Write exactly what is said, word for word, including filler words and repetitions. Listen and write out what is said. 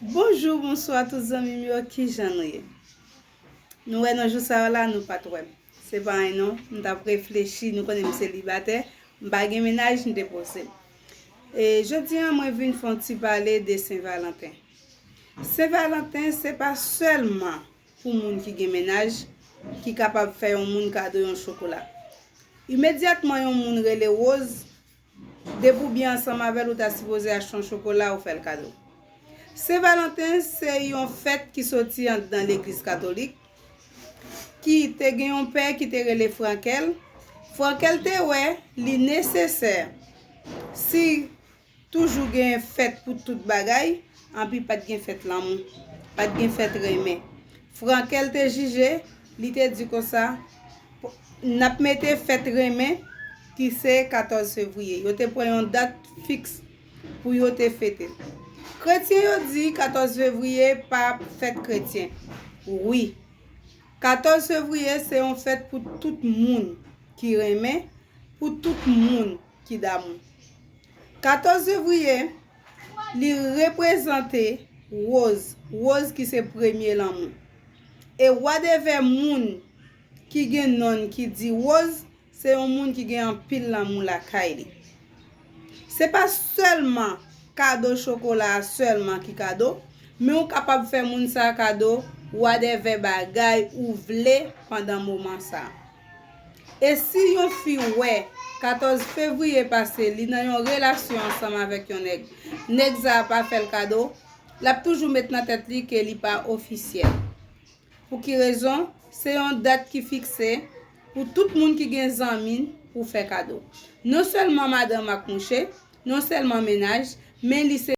Bonjou, bonswa tout zanmi m yo, kijan nou ye? Nou wè nan jou sa yo la, nou pa t wè m. Se pa anyen non, m t ap reflechi, nou konnen m selibatè, m pa gen mennaj, m te poze m. E jodi a, mwen vin fè yon ti pale de Sen Valanten. Sen Valanten, se pa sèlman pou moun ki gen mennaj ki kapab fè yon moun kado yon chokola. Imedyatman yon moun rele Rose, depi w byen ansanm avè l, ou ta sipoze achte yon chokola, ou fè l kado. Sen Valanten se yon fèt ki soti anndan legliz katolik, ki te gen yon pè ki te rele Frankèl. Frankèl te wè li nesesè, si toujou gen fèt pou tout bagay, anpi pa t gen fèt lanmou, pa t gen fèt renmen. Frankèl te jije, li te di konsa, n ap mete fèt renmen, ki se katòz fevriye. Yo te pran yon dat fiks pou yo te fete l. Kretyen yo di katòz fevriye pa fèt kretyen. Wi. Katòz fevriye se yon fèt pou tout moun ki renmen, pou tout moun ki damou. Katòz fevriye, li reprezante Rose, Rose ki se premye lanmou. E whatever moun ki gen nonm ki di Rose, se yon moun ki gen anpil lanmou lakay li. Se pa sèlman kado chokola a sèlman ki kado, men ou kapab fè moun sa a kado whatever bagay ou vle pandan moman sa a. E si yon fi wè katòz fevriye pase, li nan yon relasyon ansanm avèk yon nèg, nèg sa a pa fè l kado, l ap toujou met nan tèt li ke li pa ofisyèl. Pou ki rezon? Se yon dat ki fikse pou tout moun ki gen zanmi pou fè kado. Non sèlman madanm ak mouche, non sèlman mennaj, men li se